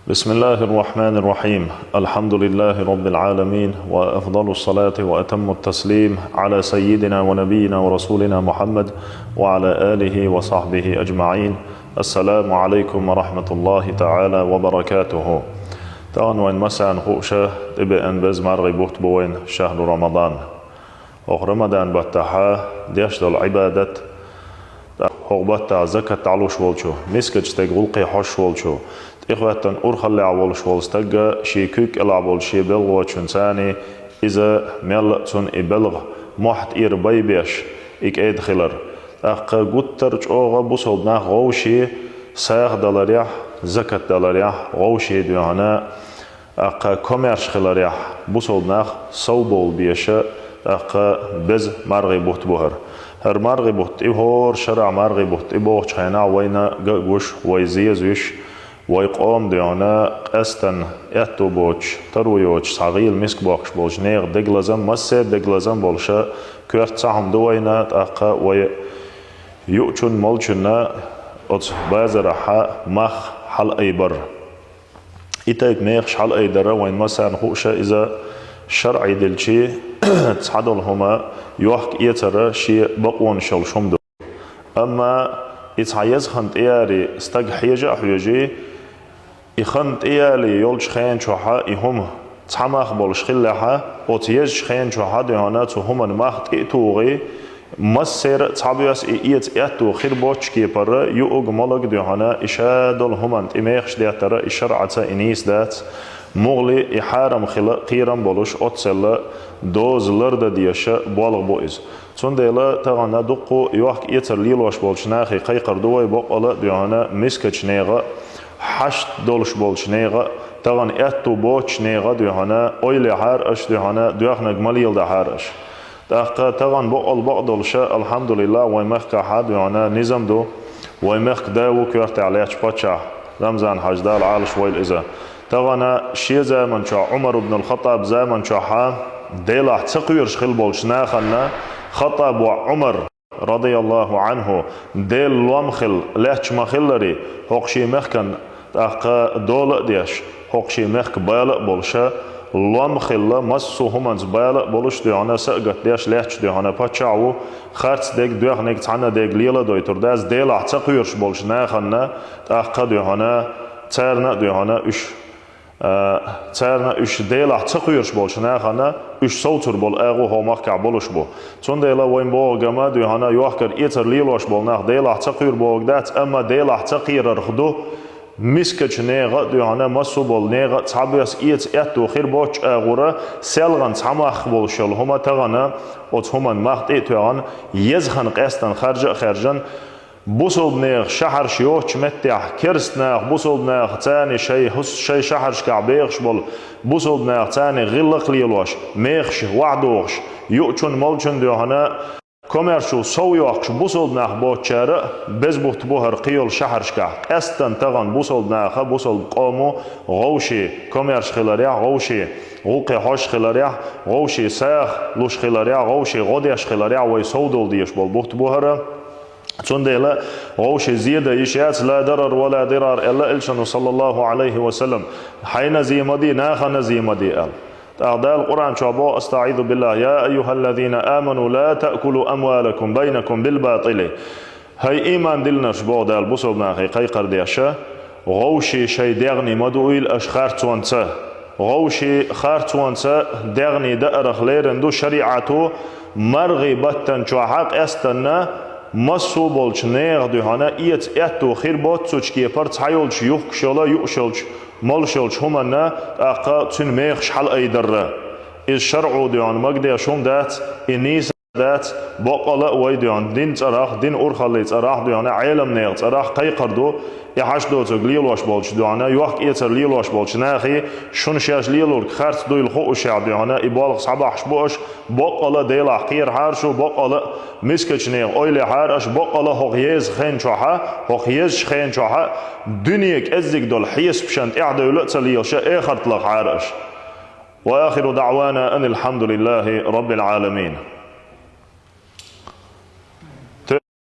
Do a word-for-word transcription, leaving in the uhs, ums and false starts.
بسم الله الرحمن الرحيم. الحمد لله رب العالمين، وأفضل الصلاة وأتم التسليم على سيدنا ونبينا ورسولنا محمد وعلى آله وصحبه أجمعين. السلام عليكم ورحمة الله تعالى وبركاته. Тахан вайн массарна хууш, тӀебеана беза маргӀи бутт бу вайн, шахьру Рамадан. ХӀокху Рамадан баттахь деш долу Ӏибадат, хӀокху баттахь закат дӀалуш волчу, мискачу стеган гӀуллакхе хьожуш волчу, тӀехӀоьттина урхаллехь волуш волу стаг шен куьг кӀелахь болчу шен белхочуьнца иза мелла а цунна и белха мохь тӀера байбеш, и кӀеда хилар. ТӀаккха гуттар а чӀогӀа бусалба нах вовшийн сагӀа даларехь, закат даларехь, вовшийн дуьхьана, тӀаккха комаьрша хиларехь, бусалба нах совбовла беза, тӀаккха беза маргӀи бутт бу хӀара. ХӀара маргӀи бутт тӀе, хӀора шарахь маргӀи бутт тӀе бохучу хенахь вайна ган а гуш, вай зеза вуьш, вай къоман дуьхьана къаьстина аьтто боцуш, таро йоцуш, цхьа гӀийла миска боккхуш болчу нехан дегалазам, массеран а дегалазам болуша, коьрта цхьа хӀума ду вайна, тӀаккха вай юучунна, молчунна оцу базарахь мах хьалаайбар. И тайпа мехаш хьалаайдара вайн массарна хууш, иза шарӀе делча, цхьадолу хӀума йохка-эцар шен бакъонаш йолуш хӀума ду. Амма и цхьа еза хан тӀеяре стаг хьежа а хьоьжий, и хан тӀеяли йолчу хенан чохь и хӀума цхьа мах болуш хиллехь, оцу езачу хенан чохь дуьхьана цу хӀуманна мах тӀе а тухий, массеран а цхьабоьсса и эца аьтто хир боцчу кепара юург-молург дуьхьана и ша долу хӀуманна тӀе мехаш деттара и шарӀаца и нийса дац, муха и хьарам хила кхерам болуш, оццул доза лардан дезаш болх бу иза. Цундела тахана дуккха йохка-эцар лелош болчу нахе кхайкхар ду вай, баккъала а дуьхьана мискачу нехан а, хьашт долуш болчу нехан а, тахана аьтто боцучу нехан а дуьхьана, ойла яхьара аша дуьхьана, доьхнарг ма леладахьара аша. ТӀаккха тахана баккъала бакъдолуша, алхьамдулиллахӀ, вайн мехкахь дуьхьана низам ду. Вайн мехкан да ву коьртехь лаьтташ паччахь, Рамзан-Хьаьжа, Дала Ӏалаш войла иза. Тахана шен заман чохь, Ӏумар ибн ал-ХаттӀаб заман чохь Делахь ца кхоьруш хила болчу нахана, ХаттӀаб воӀ Ӏумар, радияллахӀу ӀанхӀу, Делан лом хила лаьтташ ма-хиллара, хӀокху шен мехкан тӀаккха дола а деш, хӀокху шен мехкан бала а болуша, лом хилла, массо а хӀуманца бала а болуш дуьхьана, са а гатдеш лаьтташ дуьхьана паччахь ву, харц дерг, доьхнарг цхьанна дерг лела а дойтур дац, Делахь ца кхоьруш болчу нахана тӀаккха дуьхьана, царна а дуьхьана уьш, а, царна уьш Делахь ца кхоьруш болчу нахана уьш совцур болу агӀо хӀокху махкахь болуш бу. Цундела вайн боху гама дуьхьана йохкар-эцар лелош болу нах Делахь ца кхоьру бохург дац, амма Делахь ца кхерарх ду, мискачу нехан а дуьхьана, массо а болу нехан а цхьабоьсса эца аьтто хир боцчу агӀора, селхана цхьа мах болуш йолу хӀума тахана, оцу хӀуманна мах тӀе а тоьхна, еза хан къаьстина харжа а хаьржина, бусалба нехан шахьарш йоцучу меттехь, керста наха, бусалба наха царна шайн хӀус-, шайн шахьаршкахь бехаш болу бусалба наха царна гӀиллакх лелош, мехаш вахьдохуш, юучунна, молчунна дуьхьана, комаьршо сов йоккхуш бусалба нах боцучара а беза бутт бу хӀара кхийолу шахьаршкахь. Къаьстина тахана бусалба наха, бусалба къомо вовшийн комаьрша хиларехь, вовшийн гӀуллакхе хьожуш хиларехь, вовшийн сагӀа луш хиларехь, вовшийн гӀо деш хиларехь вай совдовла дезаш болу бутт бу хӀара. Цундела вовшийн зе дан йиш яц, «ла дарар ва ла дирар», аьлла Элчано, саллаллахӀу ӀалайхӀи ва саллам, хьайна зе ма де, нахана зе ма де аьлла. ТӀаккха Дала Къуръан чохь боху: «АстаӀизу биллахӀ, я айюхӀаллазина аману, ла таъкулу амвалакум байнакум билбатӀили». ХӀай ийман диллинарш, боху Дала бусалба нахе кхайкхар деш, вовшийн шайн дегӀний ма дуийла аша харцонца. Вовшийн харцонца дегӀний даарах лерина ду шариӀато, маргӀи баттана чохь къаьстина массо а болчу нехан дуьхьана эца аьтто хир боццучу кепара цхьайолчу юхкуш йолу, юуш йолчу, молуш йолчу хӀуманна, тӀаккха цуьнан мехаш хьалаайдарра. Иза шарӀо дуьхьана магадеш хӀума дац, и нийса дац, баккъала а вай дуьхьана дин цӀарах, дин урхаллин цӀарах дуьхьана, Ӏеламнехан цӀарах кхайкхар ду, и хьашт доцург лелош болчу дуьхьана, йохка-эцар лелош болчу нахе, шуна шаьш лелорг харц дуйла хуушехь дуьхьана, и болх схьабахьаш бу аша, баккъала а Делахь кхерахьара шу, баккъала а мискачу нехан ойла яхьара аша, баккъала а хӀокху еза хен чохь, хӀокху езачу хен чохь дуьне кӀеззиг долу хьесапашна тӀаьхьадевлла а ца лелаш, эхарт лахахьара аша. Ва ахиру даӀвана анил хьамдулиллахӀи раббил Ӏаламин.